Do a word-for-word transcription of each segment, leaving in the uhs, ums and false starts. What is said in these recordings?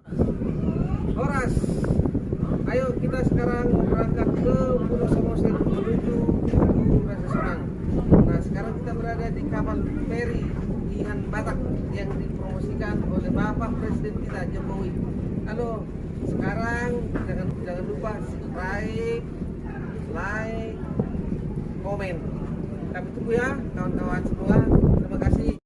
Horas. Ayo, kita sekarang berangkat ke Pulau Samosir menuju Raja Sonang. Nah, sekarang kita berada di kapal feri Ihan Batak yang dipromosikan oleh Bapak Presiden kita, Jokowi. Halo, sekarang jangan, jangan lupa subscribe, like, komen. Kami tunggu ya, kawan-kawan semua. Terima kasih.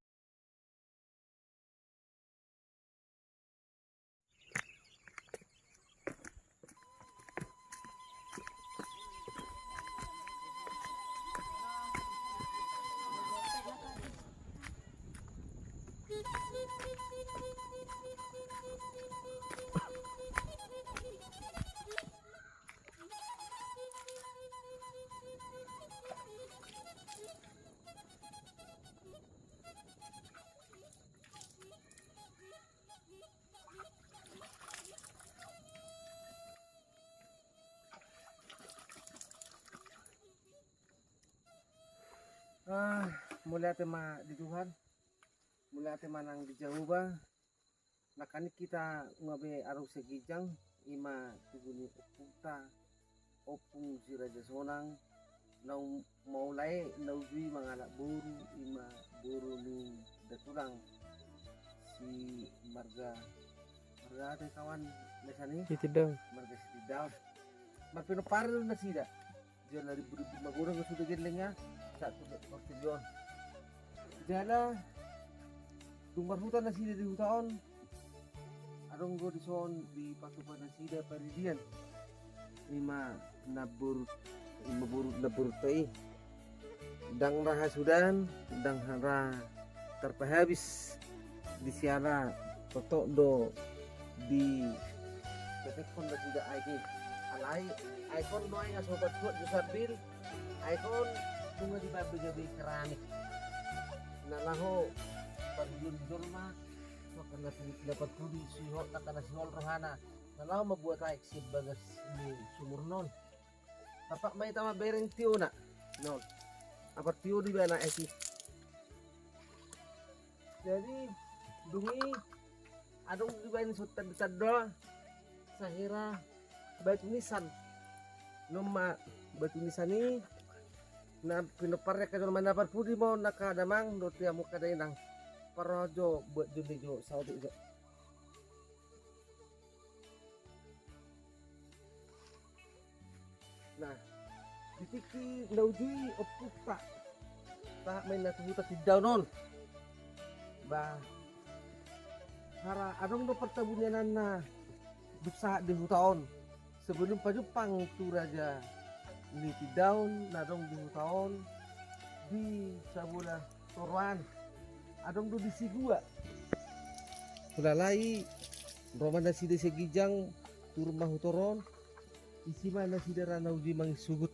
Ah, mauliate ma di Tuhan, mauliate ma nang di Jahowa. Nangkaning hita nunga be adong sian ginjang, ima tugu ni ompunta, Ompung si Raja Sonang, na um-, mauliate na ujui mangalap boru, ima boru ni datulang si marga, marga aha do kawan, na sian i? Sitindaon. Marga Sitindaon. Marpinompar do nasida. Jala ribut-ribut magodang do sude gellengna, sahat tu portibi on. Jala dung marhuta nasida di huta on, adong do dison dipatupa nasida paridian. Ima namboru, ima boru, namborunta i. Ndang ra hasudan, ndang ra tarpahabis di siala totop do dipetekhon nasida aek i. Alai aek on do aek na so pajuat jo sambil aek on nunga dibaen be gabe keramik na laho paridion ni jolma. Nangkin na parpudi sihol, nangkin na sihol rohana na laho mambuat aek sian bagas ni sumur on. Tampak ma hita mambereng tiona. Non. Apar tio do ibana aek i. Jadi dung i adong do dibaen songon tanda-tanda sahira batu nisan. Non ma batu nisan i na pinompar ni angka jolma na parpudi ma on angka damang dohot hamu angka dainang. Parroha jo buat jolo jo saotik jo. Nah, di tingki na ujui ompunta, sahat ma inna tu huta Tindaon on. Bah, hara adong do partabuniananna dung sahat di huta on. Sebelum pajumpang tu raja ni Tindaon na adong di huta on di sabola toru an, adong do di Sigua. Hulalai ro ma nasida sian ginjang turun ma tu toru on. Disi ma nasida ra na ujui manginsugut.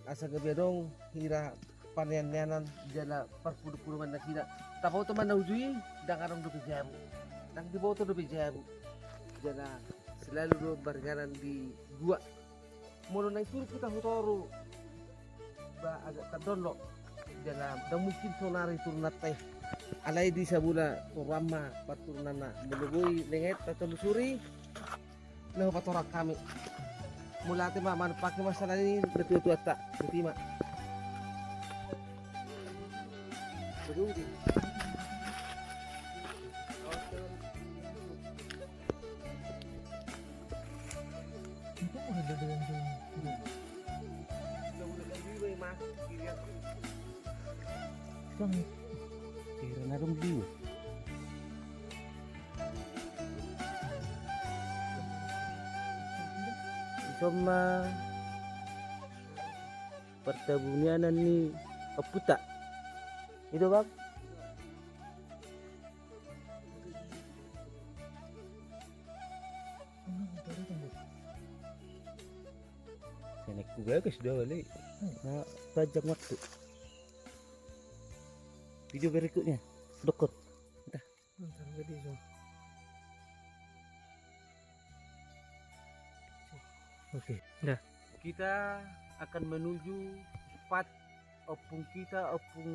Asa gabe adong hira panean-neanan jala parpudung-pudungan nasida. Taboto ma na ujui, ndang adong dope jabu. Ndang diboto dope jabu. Jala selalu do maringanan di Gua. Molo naeng turun hita tu toru, bah, agak tandon do. Jala ndang mungkin saonari turunanta i. Alai di sabola toru an ma parturunanna. Molo boi, lenget, tatolusuri. Laho patorang hami. Mauliate ma, manumpaki ma sian na nitua-tuanta. Botima. Dison ma partabunianan ni ompunta. I do, Bang. Sian i hugagas do ale. Na panjang waktu. Video berikutnya. Dokot. Entah. Oke. Dah. Kita akan menuju tempat ompung kita, Ompung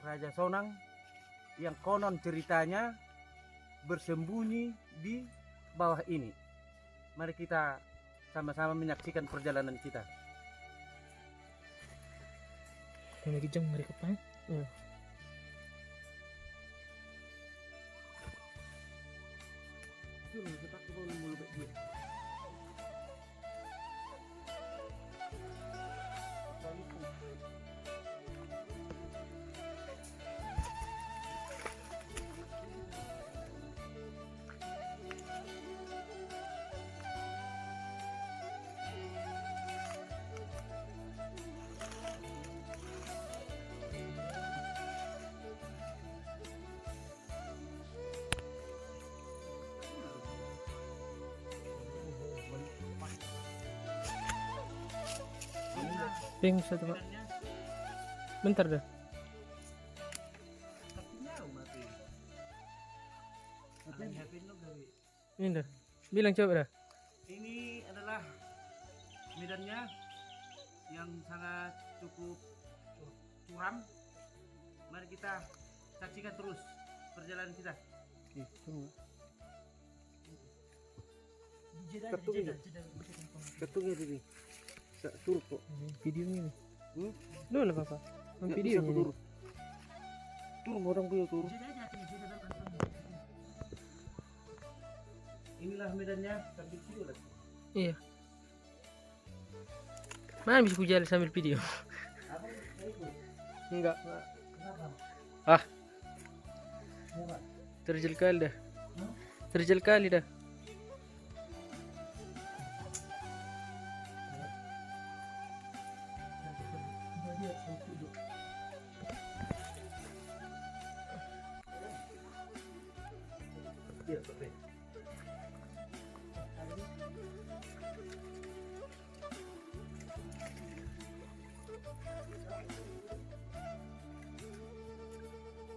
Raja Sonang, yang konon ceritanya bersembunyi di bawah ini. Mari kita sama-sama menyaksikan perjalanan kita. Ini kijang, mari ke depan. Iya. Ping satu, Pak. Bentar dah. Ini dah. Bilang coba dah. Ini adalah medannya yang sangat cukup curam. Mari kita saksikan terus perjalanan kita. Oke, tunggu. Ketung ini. Ketung ini. Sa-, turun kok. Video ini. Hmm? Lu lah, Papa. Nggak video bisa ini. Turun. Turun, orang punya turun. Inilah medannya, sambil video lah. Iya. Mana bisa ku jalan sambil video? Enggak. Ah. Terjal kali dah. Terjal kali dah.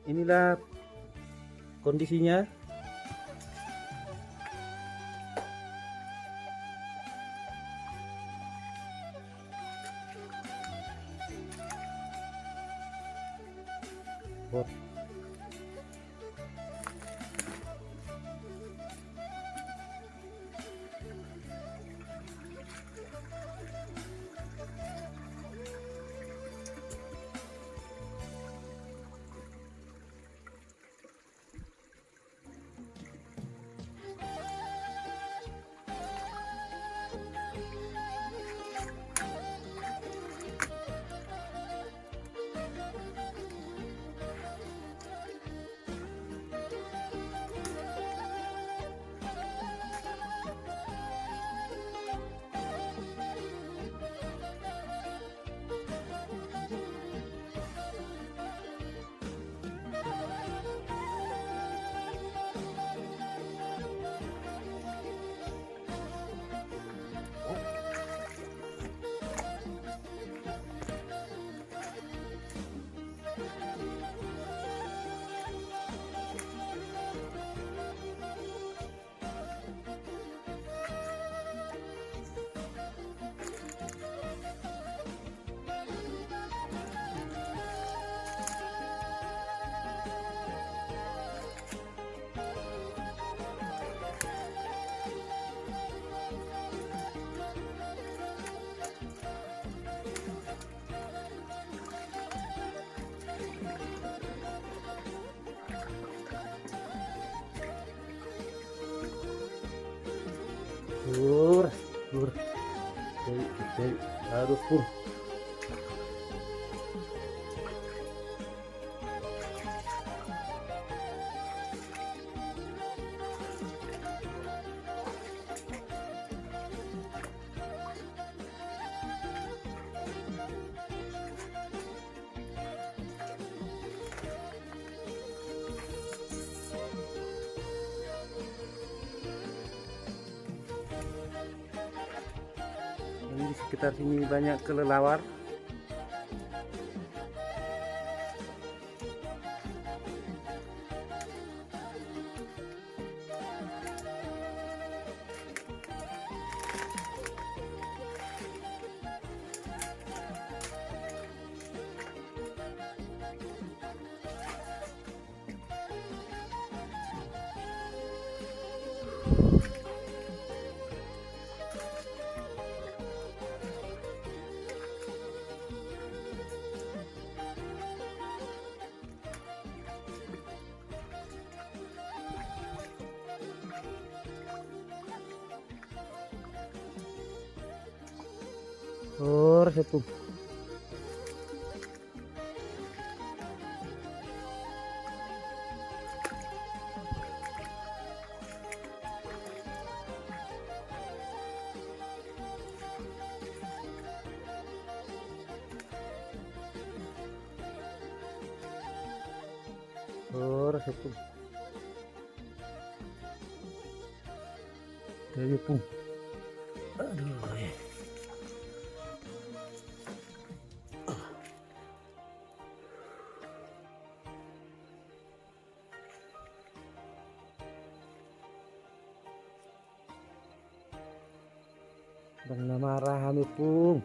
Inilah kondisinya. Wah. Pur, pur. Jadi, jadi, aduh, pur. Ini di sekitar sini banyak kelelawar. Horas, Ompung. Horas, Ompung. Gabe, Pung. Aduh, eh. Ndang na marah hami, Pung.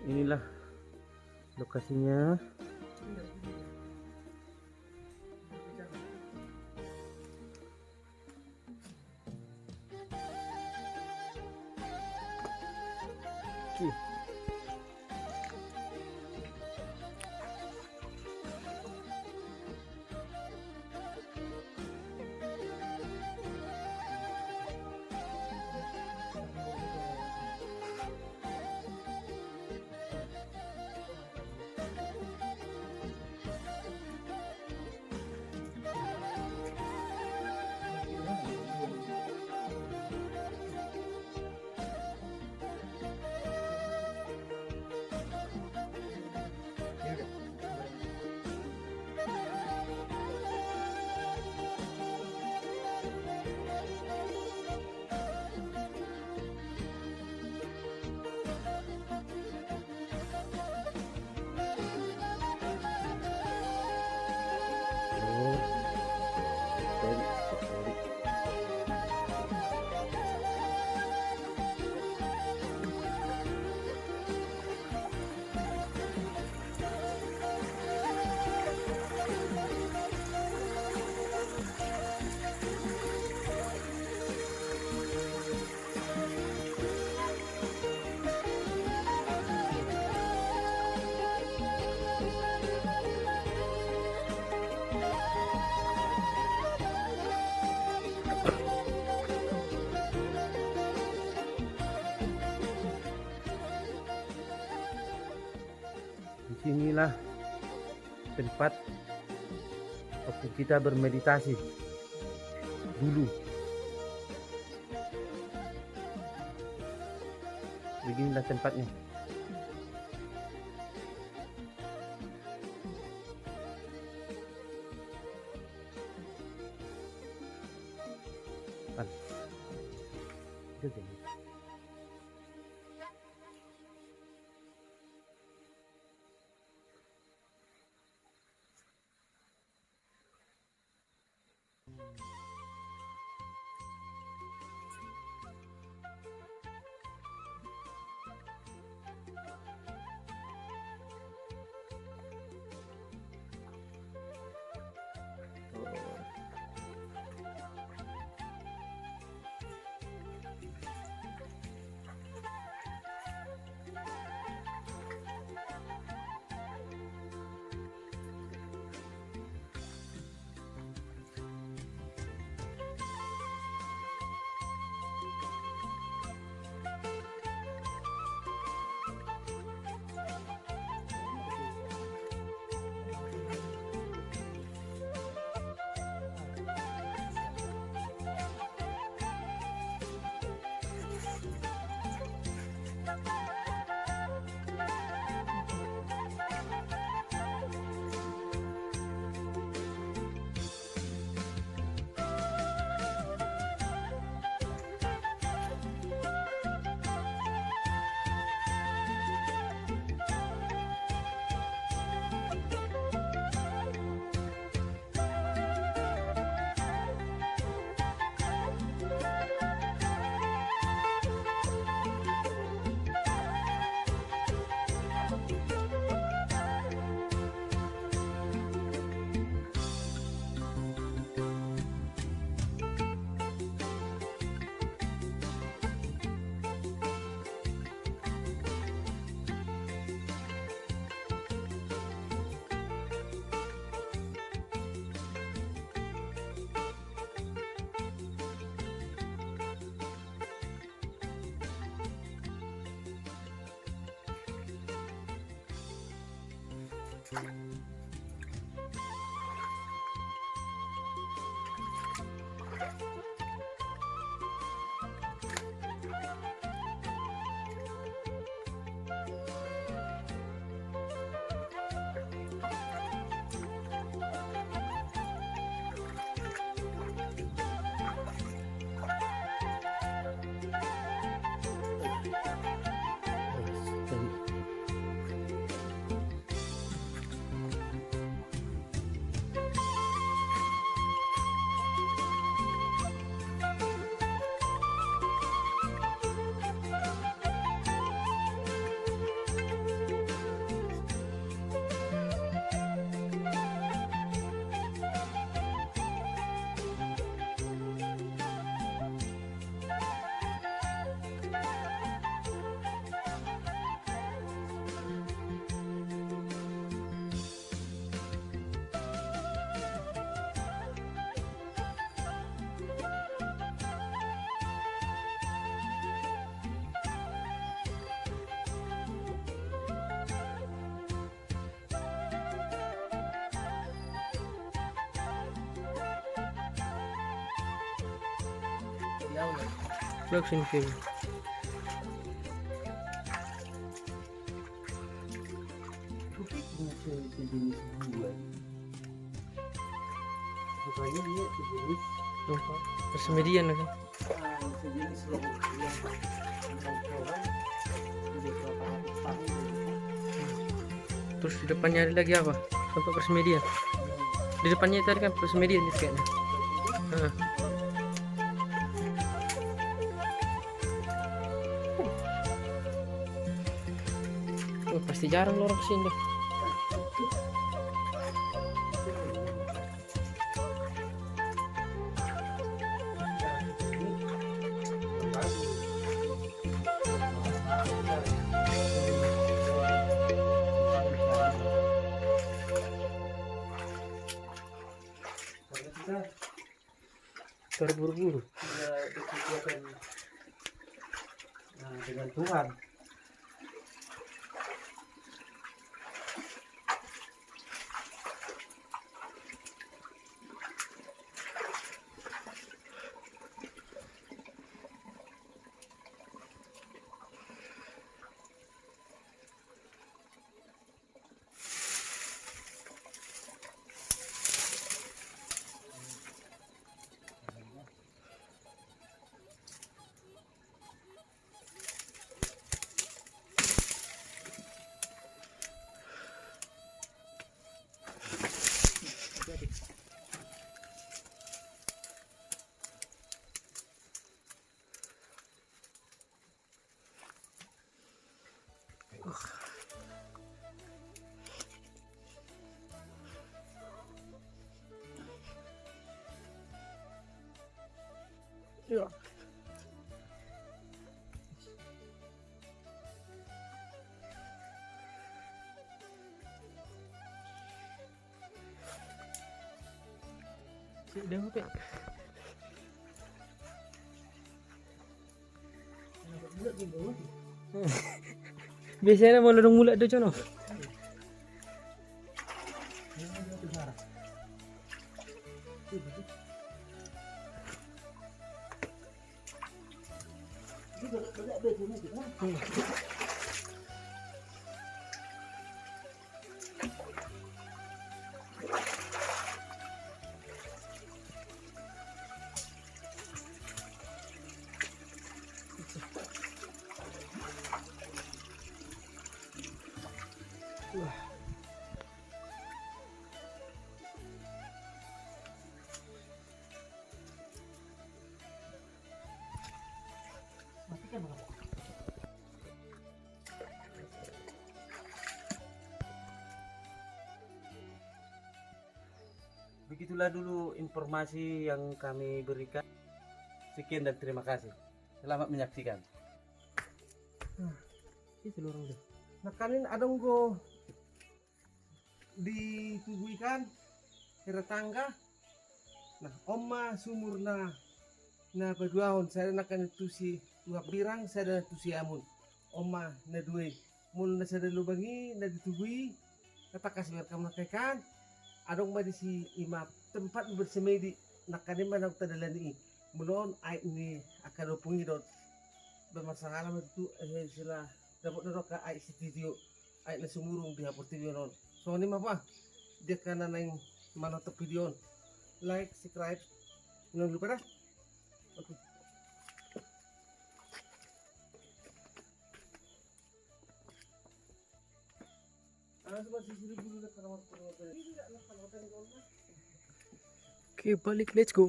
Inilah lokasinya. Di sinilah tempat waktu kita bermeditasi dulu. Beginilah tempatnya. Pan. Itu jadi. Langsung sini. Rupanya dia sejenis. Persmedian kan? Ah, sejenis loh. Terus di depannya ada lagi apa? Tempat persmedian. Di depannya itu ada kan persmedian itu kayaknya. Heeh. Oh, pasti jarang lo orang kesini deh. Terburu-buru. Nah, dengan Tuhan. Biasanya molo dung mulak do, Jono. Begitulah dulu informasi yang kami berikan. Sekian dan terima kasih. Selamat menyaksikan. Nah, itu lorong deh. Nah, kalian ada nunggu di tugu ikan, hira tangga. Nah, on ma sumur na, na paduahon, sada nangkin tu si, tu hambirang, sada tu siamun. On ma na dua i. Molo na sada lubang i, na di tugu i, Tangkas berkam nangkaningan. Adong ma disi ima tempat bersemedi, nangkaningan ma naung tadalani i. Molo on aek ni angka ompung i do. Bermasalah ma tutu, eh, sila dapot do angka aek sitio, aek na sumurung di haportibi on. Songon i ma bah, di angka na naeng manonton video on. Like, subscribe. Jangan lupa dah. Oke. Oke, balik, let's go.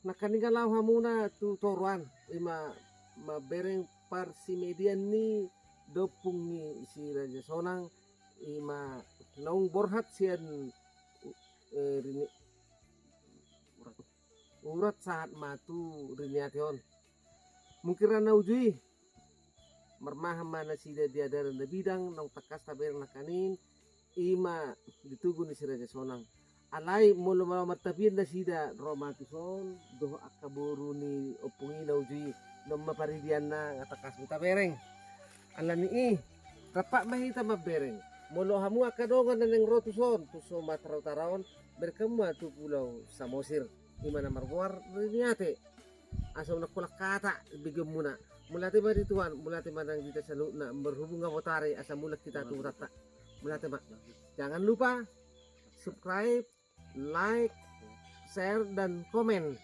Nangkaningan laho hamuna tu toruan, ima mambereng parsimedian ni ompung ni si Raja Sonang, ima naung borhat sian, eh, rini-, urat sahat ma tu Riniate on. Mungkin ra na uju i, marmahan ma nasida di adaran na bidang, naung tangkas tabereng nangkaningan, ima di tugu ni si Raja Sonang. Alai molo ma martapian nasida ro ma tuson, dohot angka boru ni ompung i na uju i, naung ma paridianna, nga tangkas be tabereng. Alani i, rap ma hita mambereng. Molo hamu angka dongan na naeng ro tuson, tu Sumatera Utara on, bereng hamu ma tu Pulau Samosir, ima na margoar Riniate. Asa unang holan hata begeonmuna. Mauliate ma di Tuhan, mauliate ma nang di hita saluhutna, berhubung nga botari, asa mulak hita tu hutanta. Mauliate ma. Jangan lupa subscribe, like, share, dan komen.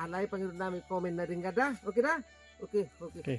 Alai pangidoan nami komen na denggan da, oke da? Oke, oke. Oke.